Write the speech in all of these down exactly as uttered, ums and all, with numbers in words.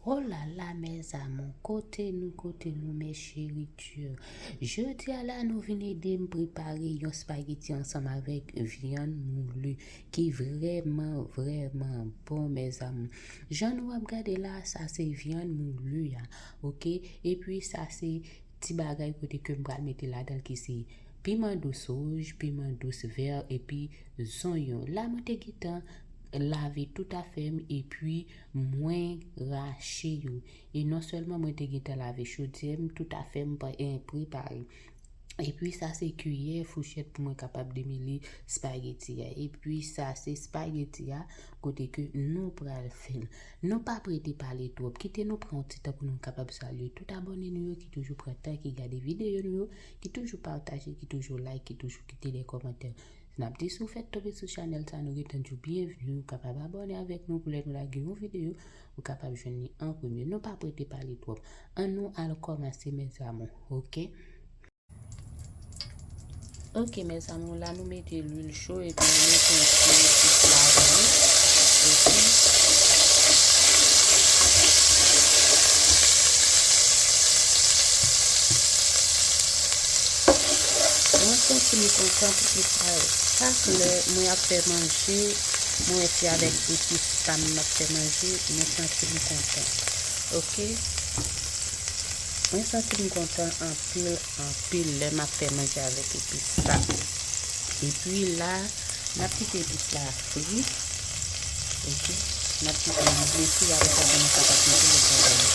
Oh là là, mes amours, kote nou, kote nou, mes chéritures. Jodi a la, nou vin ede m prepare yon spaghetti ansanm avèk vyann moulu, ki vrèman, vrèman bon, mes amours. Jan nou ap gade la, sa se vyann moulu a, oke? Epi sa se ti bagay kote ke m pral mete ladan l ki se piman dous wouj, piman dous vè, epi zonyon. La, mwen te gentan lave tout afè m, epi mwen rache yo. E non sèlman mwen te gentan lave chodyè m, tout afè m pa-, en, prepare. Epi sa se kiyè, fouchèt pou mwen kapab demele spaghetti a. Epi sa se spaghetti a kote ke nou pral fè l. Nou pa prete pale twòp. Kite nou pran yon ti tan pou nou kapab salye tout abòne nou yo ki toujou pran tan ki gade videyo nou yo, ki toujou pataje, ki toujou like, ki toujou kite de kòmantè. N ap di si w fèk tonbe sou chanèl sa, nou gentan di w byenvni, ou kapab abòne avèk nou pou lè nou lage yon videyo, ou kapab jwenn li an premye. Nou pa prete pale twòp. Ann nou al kòmanse, mes amours, oke? Oke, mes amours, la nou mete lwil cho epi nou mete yon ti epis ladan li. Oke. Mwen santi m kontan poukisa chak lè mwen ap fè manje, mwen wè se avèk epis pa m m ap fè manje, mwen santi m kontan. Oke? Mwen santi m kontan anpil, anpil lè m ap fè manje avèk epis pa m. Epi la, n ap kite epis la fri. Oke? N ap kite li byen fri, apre sa, pou nou kapab mete lòt bagay yo.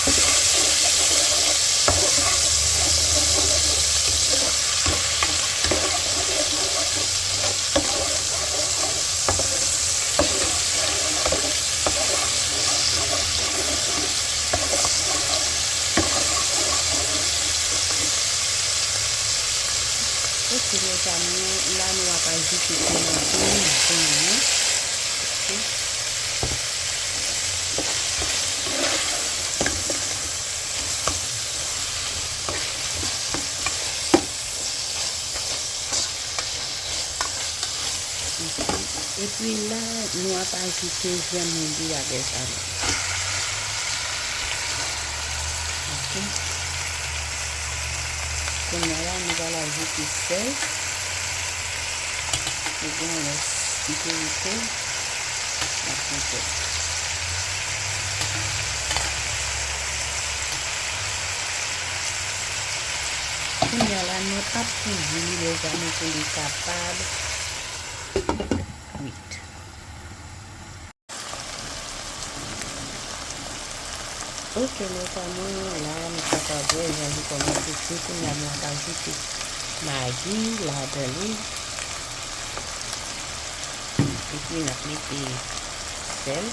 Oke, mes amours, la nou ap ajoute piman rouj, zonyon. Oke. Epi la, nou ap ajoute vyann moulu a, mes amours. Oke. Kounye a la, nou pral ajoute sèl. Ou gen yon ti verite. N ap mete. Kounye a la, nou ap kouvri li, mes amours, pou li kapab kwit. Oke, mes amours, la, nou kapab wè jan li kòmanse kwit. Kounye a, nou ap ajoute magi ladan li. Epi n ap mete sèl.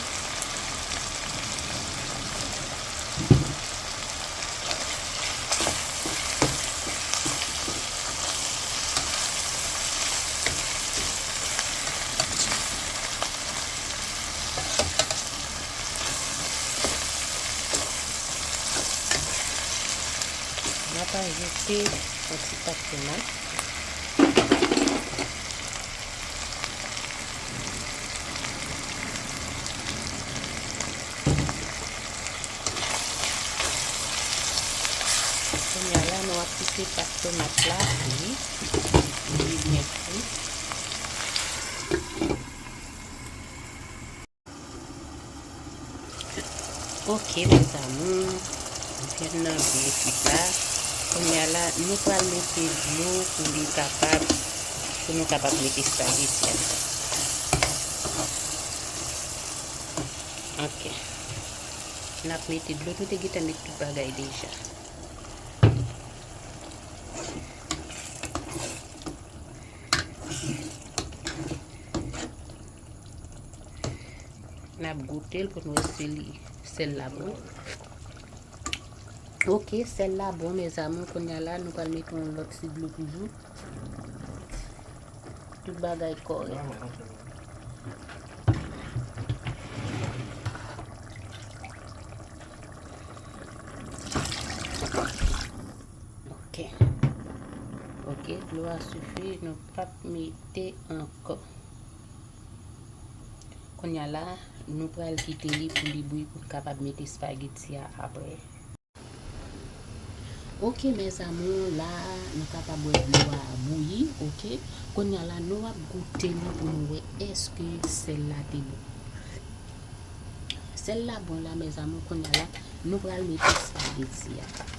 N ap ajoute yon ti pat tomat. Kounye a la, nou ap kite pat tomat la fri, li byen fri. Oke, mes amours, vyann nan byen kwit la. Kounye a la, nou pral mete dlo pou li kapab, pou nou kapab mete spaghetti a. Oke. N ap mete dlo, nou te gentan met tout bagay deja. N ap goute l pou n wè si li, sèl la bon. Oke, sèl la bon, mes amours. Kounye a la, nou pral mete yon lòt ti dlo toujou. Tout bagay kòrèk. Oke. Oke, dlo a sifi, nou p ap mete ankò. Kounye a la, Nou pral kite li pou li bouyi pou n kapab mete espageti a apre. Ok, mes amours, la, nou kapab wè dlo a bouyi, ok. Kounye a la, nou ap goute li pou nou wè èske sèl la te bon. Sèl la bon la, mes amours, kounye a la, nou pral mete espageti a.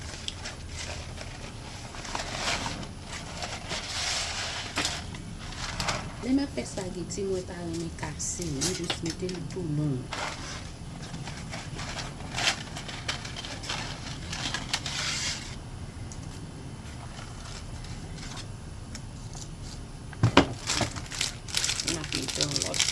Lè m ap fè espageti, mwen pa renmen kase l, mwen jis mete l tou long. M ap mete yon lòt.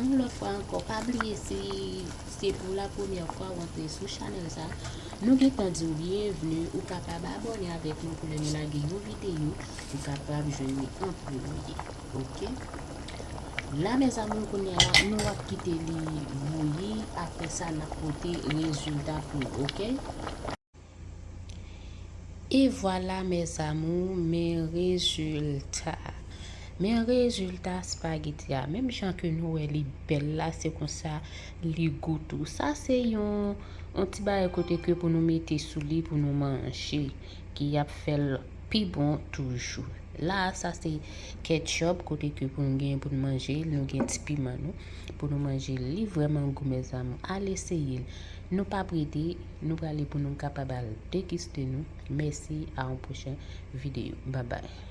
Yon lòt fwa ankò, pa bliye si se pou la premyè fwa w antre sou chanèl sa, nou gentan di w byenvni, ou kapab abòne avèk nou pou lè nou lage yon videyo, ou kapab jwenn li an premye, ok? La, mes amours, kounye a la, nou ap kite li bouyi, apre sa, n ap pote rezilta pou ou, ok? E vwala, mes amours, men rezilta. Men rezilta espageti a. Menm jan ke nou wè li bèl la, se konsa li gou tou. Sa se yon, yon ti bagay kote ke pou nou mete sou li, pou nou manje, ki ap fè l pi bon toujou. La, sa se ketchup, kote ke pou nou gen pou nou manje l, nou gen ti piman nou, pou nou manje l. Li vrèman gou, mes amours. Al eseye l. Nou p ap rete, nou prale pou nou kapab al degiste nou. Mèsi, a yon pwochen videyo. Babay.